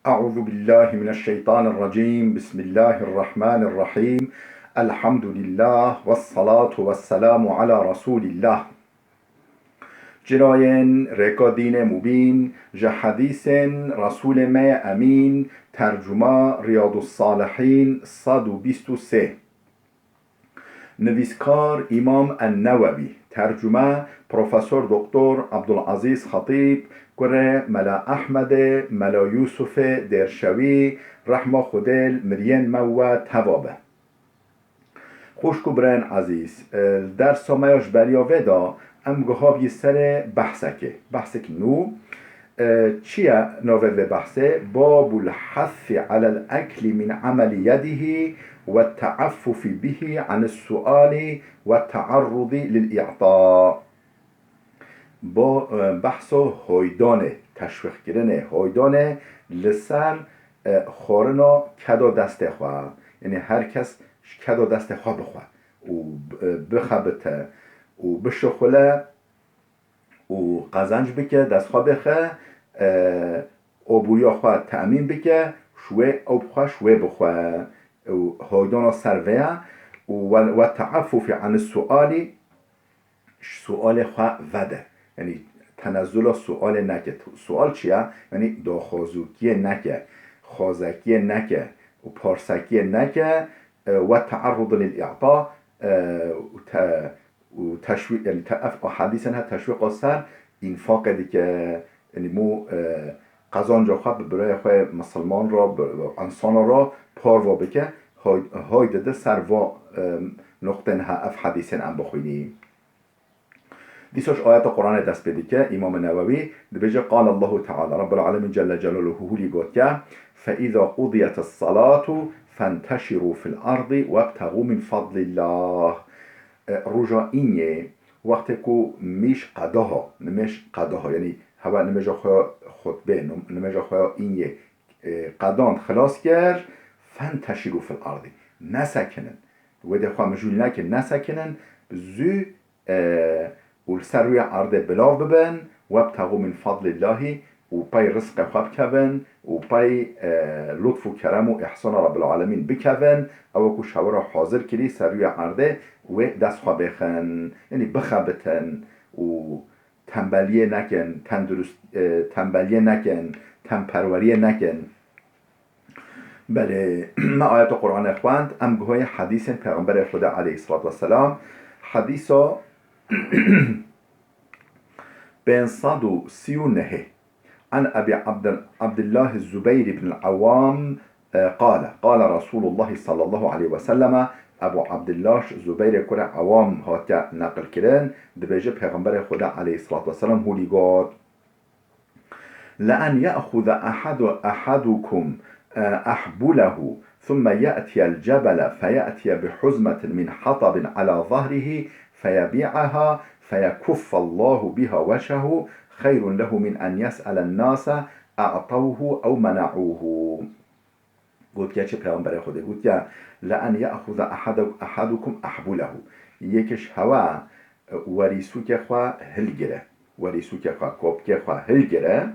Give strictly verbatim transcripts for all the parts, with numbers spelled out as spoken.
أعوذ بالله من الشيطان الرجيم. بسم الله الرحمن الرحيم. الحمد لله والصلاة والسلام على رسول الله. Cinayên rêka dînê mubîn, ji hedîsên Resûlê me yê Emîn, tercuma Riyadus Salihîn sed û bîst û sê. Nivîskar Îmam En-Newewî, tercume Profesor Doktor Abdulazîz Xetîb, kurê Mela Ehmedê, Mela Yûsufê Dêrşewî, rehma Xwedê li miriyên me we teva be. Xwişk û birayên ezîz, li dersa me ya ji beriya vê de em gihabî serê behsekê, behsek nû. E, çi ye navê vê behsê? Babul hessi alel ekli min emeli yedihî ve teaffufi bihî anis suali ve tearrudi lil i'ta. Bo, e, behso hoydanê, teşwîqkirinê, hoydanê li ser, e, xwarina keda destê xwe. Yanî her kes ji keda destê xwe bixwe û, e, bixebite û bişuxule û qezenc bike, dest xwe bêxe, e, aboriya xwe temîn bike, ji wê ew bixwe, ji wê bixwe. Û hoydana ser vê ye û we, we teaffufi anis suali, ji sualê xwe vede. Yanî tenezula sualê neke. Sual çi ye? Yanî daxwazokiyê neke, xwazekiyê neke û parsekiyê neke, e, we tearrudi lil i'ta, e, û te, û teşwîq, yanî te ev hadîsên he teşwîqa ser înfaqê dike. Yanî mû, e, qezanca xwe bi birayê xwe misilman re, bi, bi insana re parve bike, hay, hay dide ser va, e, nuqtên he ev hedîsên em bixwînî. Dîsa ji ayeta Quranê dest pê dike, Îmam Newewî dibêje, Qal Allahu Teala, Rabbul Alemîn Celle Celaluhu hûlî gotiye, Fe îza qudiyetis salatu fenteşirû fil ardi webtexû min fadlillah. E, roja înyê, wextê ku mîş qedaha, nimêj qedaha, yanî hewa nimêja xwe ya xutbê, num-, nimêja xwe ya înyê, e, qedand, xilas kir, fenteşirû fil ardî. Nesekinin. Wê dê xwe mijûl nekin, nesekinin. Bi zû, e, û li ser rûyê erdê bilav bibin, webtexû min fadlillahî, û pey rizqê xwe bikevin, û pey, e, lutf û kerem û îhsana Rabbil Alemîn bikevin, ew ku ji hewa re hazir kirî ser rûyê erdê, wê dest xwe bêxin, yanî bixebitin û tembeliyê nekin, tendurist, e, tembeliyê nekin, tenperweriyê nekin. Belê, me ayeta Qur'anê xwend, em guhayê hedîsên Pêxemberê Xwedê aleyhisselatu vesselam, hedîsa pênc sed û sî û nehê. An Ebî Abdil-, Abdillah Zubeyr ibn Ewam, e, qale, qale Resulullah sallallahu aleyhi ve selleme, Ebu Abdillah Zubeyrê kurê Ewam hatiye neqilkirin, dibêje Pêxemberê Xwedê aleyhisselatu vesselam hûlî got, لأن يأخذ أحد، أحدكم، آه، أحبله، ثم يأتي الجبل فيأتي بحزمة من حطب على ظهره فيبيعها فيكف الله بها وجهه خير له من أن يسأل الناس أعطوه أو منعوه. Gotiye çi Peyxemberê Xwedê? Gotiye, "Le en ye'xuze ehade-, ehadukum ehbulehu." Yekê ji hewa, e, werîsûkê xwe hilgire. Werîsûkê xwe, kopkê xwe hilgire.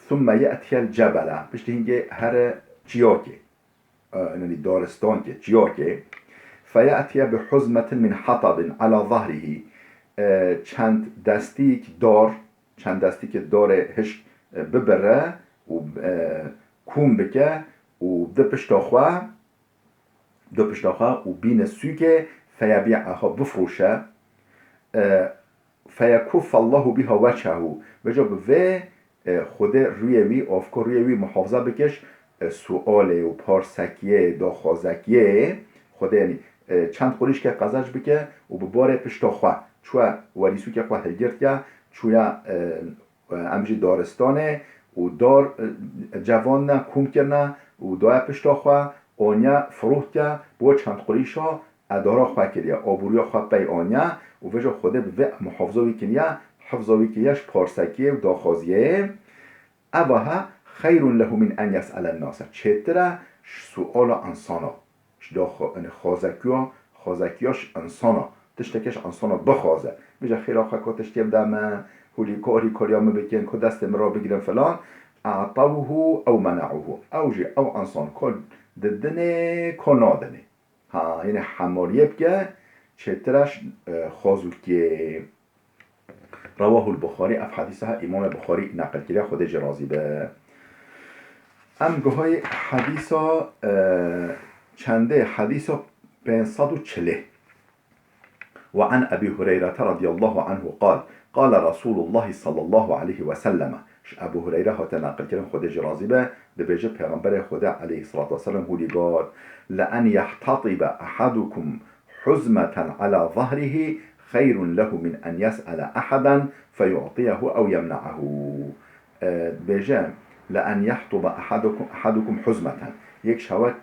Thumme ye'tiyel cebele. Piştî hingê here çiyakê. E, yanî daristankê, çiyakê. Feye'tiye bi huzmetin min hatabin ala zahrihi. E, çend destîk dar, çend destîkê darê hişk, e, bibire û, e, kûm bike û di pişta xwe, di pişta xwe û bîne sûkê, feyebî'eha, bifroşe. E, feyekuffe Allahu biha wechehu. Veca bi vê, e, Xwedê rûyê wî, avka rûyê wî muhafaza bike ji, e, sualê û parsekiyê, daxwazekiyê Xwedê, yanî, e, çend qurîşkê qezenc bike û bi barê pişta xwe çûye, werîsûkê xwe hilgirtiye, çûye, e, e, em jî daristanê û dar, e, cevandine, kûm kirine û daye pişta xwe, aniye, firotiye, bo çend qurîşa, e, dara xwe kiriye, aboriya xwe pey aniye û veca Xwedê bi vê muhafaza wî kiriye, hifza wî kiriye ji parsekiyê û daxwaziyê. Eva he xeyrun lehu min en yes'elen nase. Çêtir e ji suala insana. Ji daxwa, yanî xwazekiya, xwazekiya ji insana. Tiştekê ji insana bixwaze. Bije xêra xwe ku tiştê bide me, hûlî ku alîkariya min bikin, ku destê min ra bigirin filan. a'tawhu ew mena'uhu. Ew jî ew insan ko didinê, ko nadinê. Ha, yani hemaliyê bike, çêtir e, e, xwazûkiyê. Rawahul Buxarî, ev hedîsa ha Îmamê Buxarî neqil kiriye, Xwedê jê razî be. Em guhayê hedîsa, e, çendê, hedîsa pênc sed û çilê. Ve an Ebî Hureyrete radiyallahu anhu qal, qale Resulullahi sallallahu aleyhi ve selleme. Ji Ebû Hureyre hate neqil kirin, Xwedê jê razî be, dibêje Pêxemberê Xwedê aleyhissalatu vesselam hûlî got, le en yehtatibe ahadukum huzmeten ala zahrihî xeyrun lehu min en yes'ele ahaden feyu'tiyehu ew yemne'ehu. E, dibêje, le en yehtuba ahadukum, ahadukum huzmeten. Yek ji hewe,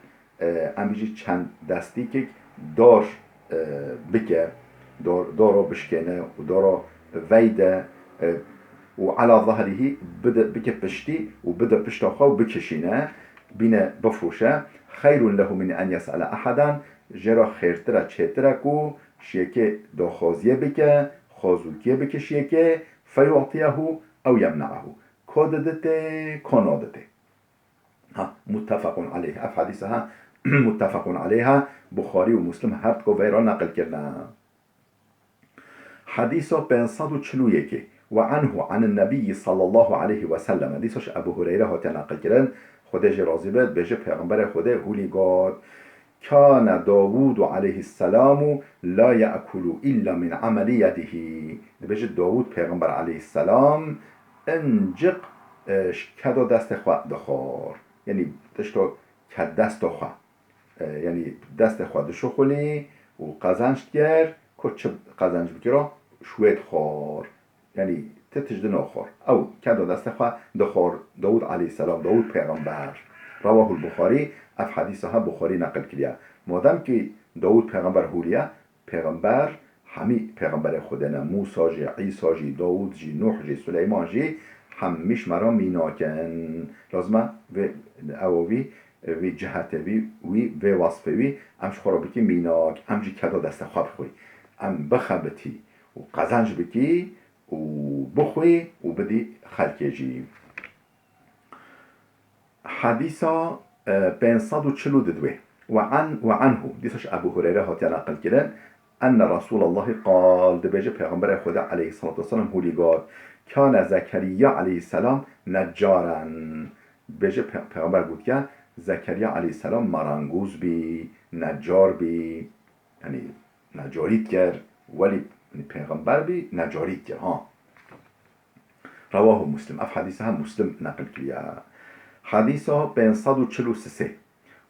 e, em bijî çend destîkek dor, e, bike, dor, doro bişkêne û doro veyde, e, û ala zahrihî bide, bike piştî û bide pişta xwe û bikişîne, bîne bifroşe. Xeyrun lehu min en yes'ele ahaden, jê re xêrtir e, çêtir e ku ji yekê daxwaziyê bike, xwazûkiyê bike ji yekê, feyu'tiyehu ew yemne'ehu. Ko diditê, ko naditê. Ha, muttefaqun aleyh. Ev hedîsa ha muttefaqun aleyha, Buxarî û Muslim her diko vey re neqil kirine. Hedîsa pênc sed û çil û yekê. Ve anhu anin nebiyyi sallallahu aleyhi ve sellem. Dîsa ji Ebu Hureyre hatiye neqil kirin, Xwedê jê razî be, dibêje Pêxemberê Xwedê hûlî got, kane Dawûdu aleyhisselamu la ye'kulu illa min ameli yedihî. Dibêje Dawûd Pêxember aleyhisselam inciq, e, ji kedo destê xwe dixwar. Yanî tişto ke desta xwe, e, yanî destê xwe dişuxulî û qezenc dikir, ku çi qezenc bikiro, ji wê dixwar. Yanî ti tişt di naxwar. Ew kedo destê xwe dixwar, Dawûd aleyhisselam, Dawûd pêxember. Rawahul Buxarî, ev hedîsa ha Buxarî neqil kiriye. Madem ki Dawûd pêxember hûriye, pêxember, hemî pêxemberê Xwedê ne, Mûsa jî, Îsa jî, Dawûd jî, Nûh jî, Suleyman jî, hemî ji me re mînak in. Lazim e vê, ew vî, vî cihetê vî, wî, vê wasfê wî, em ji xwe re bikî mînak, em jî kedo destê xwe bixwî. Em bixebitî û qezenc bikî û bixwî û bidî xelkê jî. Hedîsa, e, pênc sed û çil û du. Ve an, ve anhu, dîsa ji Ebu Hureyre hatiye neqil kirin, enne Resûlallahî qal, dibêje Pêxemberê Xwedê aleyhissalatu vesselam hûlî got, kane Zekeriya aleyhisselam neccaran. Dibêje Pe-, Pêxember gotiye, Zekeriya aleyhisselam marangûz bî, necar bî, yanî necarî dikir, welî pêxember bî, necarî dikir, ha. Rewahu Muslim. Ev hedîse hem Muslim neqil kiriye. Hedîsa pênc sed û çil û sê.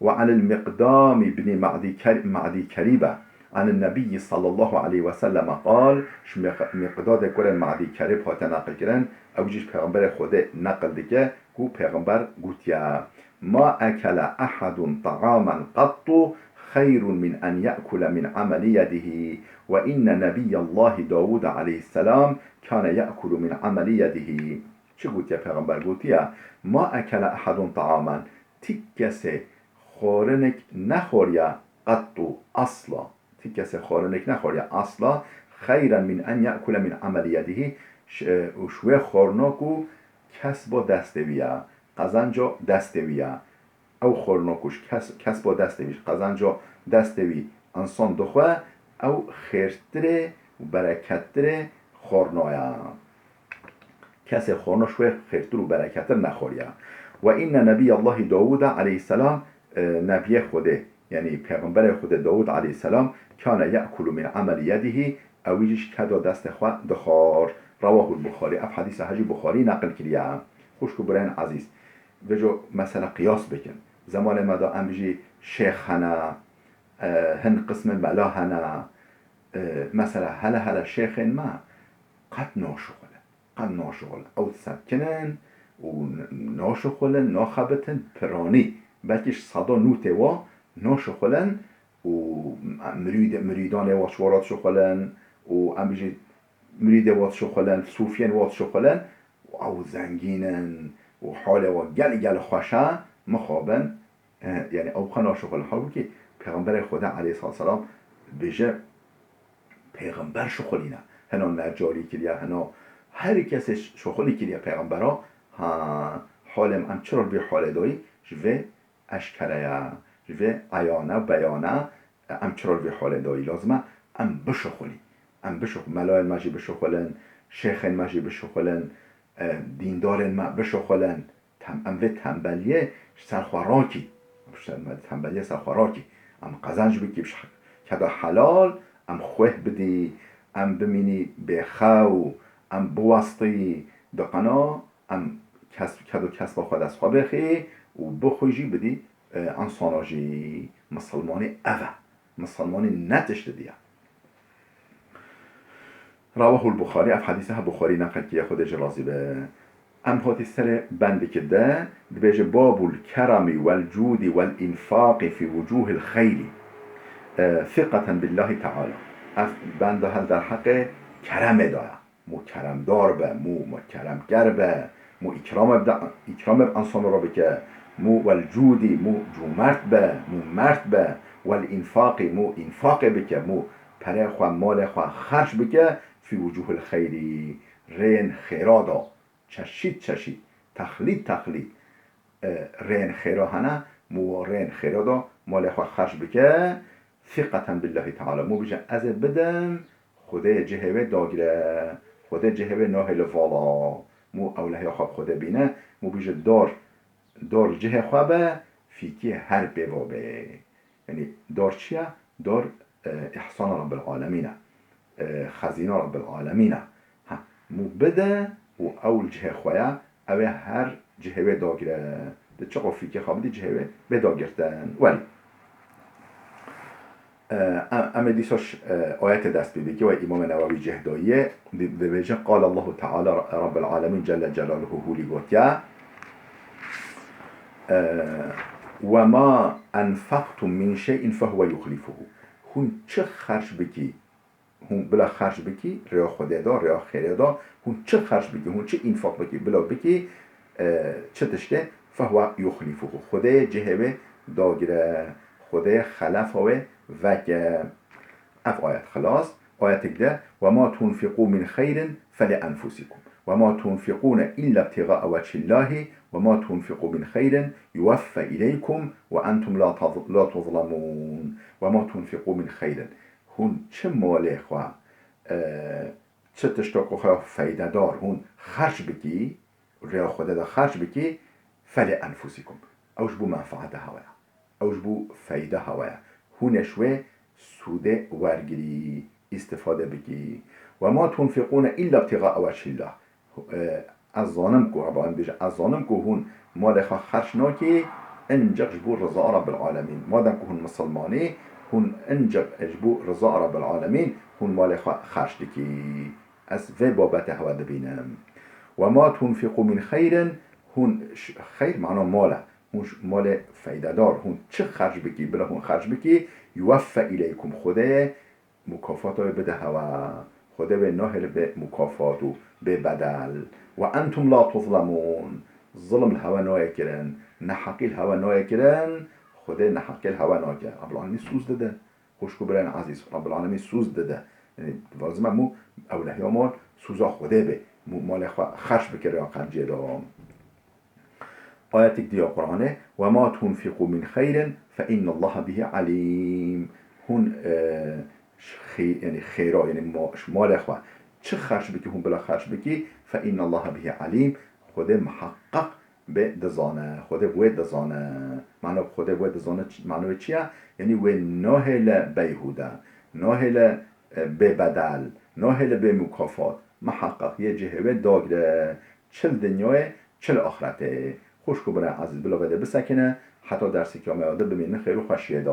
Ve anil Miqdam ibnî Ma'dî Ker-, Ma'dî Kerîbe anin Nebiyyi sallallahu aleyhi ve selleme qal, ji Miq-, Miqdadê kurê Ma'dî Kerîb hate neqil kirin, ew jî ji Pêxemberê Xwedê neqil dike ku Pêxember gotiye, ma ekele ehadun ta'amen qattu xeyrun min en ye'kule min ameli yedihî ve inne Nebiyyallahi Dawûd aleyhisselam kane ye'kulu min ameli yedihî. Çi gotiye Pêxember? Gotiye, ma ekele ehadun ta'amen, ti kesê xwarinek nexwariye qettu, asla. Ti kesê xwarinek nexwariye asla, xeyren min en ye'kule min ameli yedihî, ş-, e, û ji wê xwarina ku kesba destê wî ye, qezenca destê wî ye. Ew xwarina ku ji kes-, kesba destê wî, ji qezenca destê wî insan dixwe, ew xêrtirê û berekettirê xwarina ye. Kesê xwarina ji wê xêrtir û berekettir nexwariye. Ve inne Nebiyallahî Dawûda aleyhisselam, e, Nebiyê Xwedê, yanî Pêxemberê Xwedê Dawûd aleyhisselam, kane ye'kulu min ameli yedihî, ew jî ji keda destê xwe dixwar. Rewahul Buxarî, ev hedîsa hejî Buxarî neqil kiriye. Xwişk û birayên ezîz, vêco mesela qiyas bikin. Zemanê me de em bijî şêx hene, e, hin qismê mela hene, e, mesela hele hele şêxên me qet naşixulin. Qet naşixulin. Ew disekinin û n-, naşixulin, naxebitin, piranî. Belkî ji seda nû tê wa naşixulin û mirîd-, mirîdanê wa ji wa re dişixulin û em bijî mirîdê wa dişixulin, sûfiyên wa dişixulin û ew zengîn in û halê wa gelî gelî xweş e, mixabin, e, yanî ew xwe naşixulin. Halbûkî Pêxemberê Xwedê aleyhisselam dibêje, Pêxember şixulîne. Hino necarî kiriye, hino her kesê şixulî kiriye pêxembera. Ha, Halê me, em çi rol vî halê dayî, ji vê eşkere ye, ji vê eyane û beyane, em çi rol vî halê dayî. Lazim e em bişuxulî. Em bişuxulî. Melayên me jî bişuxulin, şêxên me jî bişuxulin, e, dîndarên me bişuxulin. Tem-, em vê tembeliyê ji ser xwe rakî. Em ji ser-, me tembeliyê ser xwe rakî. Em qezenc bikî, bi ş-, keda helal, em xweh bidî, em bimînî bêxew, em biwestî, diqena, em kes, ked û kesba xwe dest xwe bêxî û bixwî jî bidî, e, ensana jî. Misilmanî ev e. Misilmanî ne tişt didî ye. Rawahul Buxarî, ev hedîse he Buxarî neqil kiriye, Xwedê jê razî be. Em hatî serê bendikê de dibêje, Babul keremî wel cûdî wel înfaqî fî wucûhil xeyrî, e, siqeten billahî teala. Ev benda hel derheqê keremê de ye. Mû keremdar be, mû, mû keremker be, mû îkramê bide, îkramê bi ensana re bike, mû wel cûdî, mû cûmert be, mû mert be, wel înfaqî, mû înfaqê bike, mû perê xwe, malê xwe xerç bike, fî wucûhil xeyrî, rêyên xêra de, çeşît çeşît, texlît texlît, e, rêyên xêra hene, mû rêyên xêra de malê xwe xerç bike, siqeten billahî teala, mû bije, ez ê bidim, Xwedê cihê wê dagire, Xwedê cihê wê nahêle vala, mû ewlehiya xwe bi Xwedê bîne, mû bije, dar, dar cihê xwe be, fîkî her pêva be. Yanî dar çi ye? Dar, e, îhsana Rabbil Alemîn e. E, xezîna Rabbil Alemîn e. Ha, mû bide û ew li cihê xwe ye, ew ê her cihê wê dagire. Di çiqo fîkê xwe bidî cihê wê bê dagirtin. Welî. E, em, em ê dîsa ş-, e, ayetê dest pê bikî, we Îmamê Newewî cih dayî ye. Di-, dibêje, Qal Allahu Teala, Rabbil Alemîn Celle Celaluhu hûlî gotiye. E, "Ve ma enfaktum min şey'in fehuve yuhlifuhu." Hûn çi xerç bikî, hûn bila xerç bikî, rêya Xwedê de, rêya xêrê de, hûn çi xerç bikî, hûn çi înfaq bikî, bila bikî, e, çi tiştê, fehuve yuhlifuhu. Xwedê cihê wê dagire, Xwedê xelefa wê veke. Ev ayet xilas. Ayetek de, "Ve ma tunfiqû min xeyrin feli enfusikum. Ve ma tunfiqûne illa ibtîgaa weçhillâhi ve ma tunfiqû min xeyrin yuweffe ileykum ve entum la taz-, la tuzlemûn. Ve ma tunfiqû min xeyrin." Hûn çi malê xwe, e, çi tişta ku xwe feydedar hûn xerç bikî, rêya Xwedê de xerç bikî, feli enfusikum. Ew ji bo menfaeta hewe ye. Ew ji bo feyda hewe ye. Hûn ê ji wê sûdê wergirî, îstifade bikî. "Ve ma tunfiqûne illa ibtîgaa weçhillah." E, ez zanim ku, Rabbul Alemîn bêje, ez zanim ku hûn malê xwe xerç nakî, ancaq ji bo riza Rabbil Alemîn. Madem ku hûn misilmanî, hûn ancaq ji bo riza Rabbil Alemîn hûn malê xwe xerç dikî. Ez vê babetê hewe dibînim. "Ve ma tunfiqû min xeyrin", hûn ş-, xeyr mana mal e. Hûn ş-, malê feydedar, hûn çi xerc bikî, bila hûn xerc bikî, "yuweffe ileykum", Xwedê mukafata wê bide hewe. Xwedê wê nahêle bê mukafat û bê bedel. "Ve entum la tuzlemûn", zilm li hewe nayê kirin, neheqî li hewe nayê kirin, Xwedê neheqî li hewe nake. Rabbil Alemîn sûz dide. Xwişk û birayên ezîz, Rabbil Alemîn sûz dide. Yanî, lazim e mû ewlehiya mal sûza Xwedê bê. Mû malê xwe xerç bike rêya qenciyê de. Ayetek dî ya Qur'anê, "Ve ma tunfiqû min xeyrin fe innallaha bihî alîm." Hûn, e, ş-, xê-, yanî xêra, yanî ma-, ş-, malê xwe çi xerç bikî, hûn bila xerç bikî, "fe innallaha bihî alîm", Xwedê miheqqeq bê dizane, Xwedê wê dizane. Mano Xwedê wê dizane çi, mano wê çi ye? Yanî wê nahêle beyhûde, nahêle, e, bê bedel, nahêle bê mukafat. Miheqqeq yê cihê wê dagire, çi li dinyayê, çi li axretê. Xwişk û birayên ezîz, bila vedê bisekine, heta dersê kiyameya de bimînin xêr û xweşiyê de.